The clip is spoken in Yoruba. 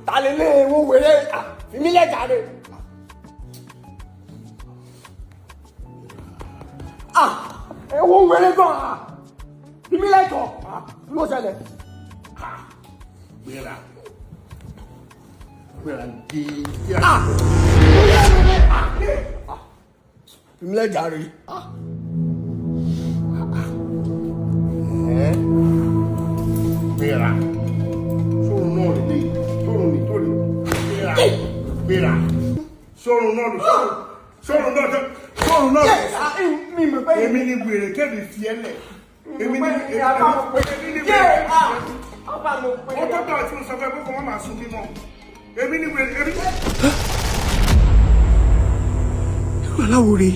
Ta lè lé ewo wèrè fi mí lẹ̀ jàre. Ewo wèrè gan fi mí lẹ̀ jọ ló ṣẹlẹ̀. Gbéra gbéra di. Fi mí lẹ̀ jàre. Gbéra sórun náà lè lè sórun ní tó lè gbéra gbéra sórun náà lè sórun náà tó sórun náà lè. Èmi ni wèrè kébì fi ẹ lẹ, èmi ni èmi ni wèrè wọ́n tó tọ̀ tí mo sọ fẹ́ pé kò má máa sun bímọ, èmi ni wèrè èmi. Irú aláwo rèé.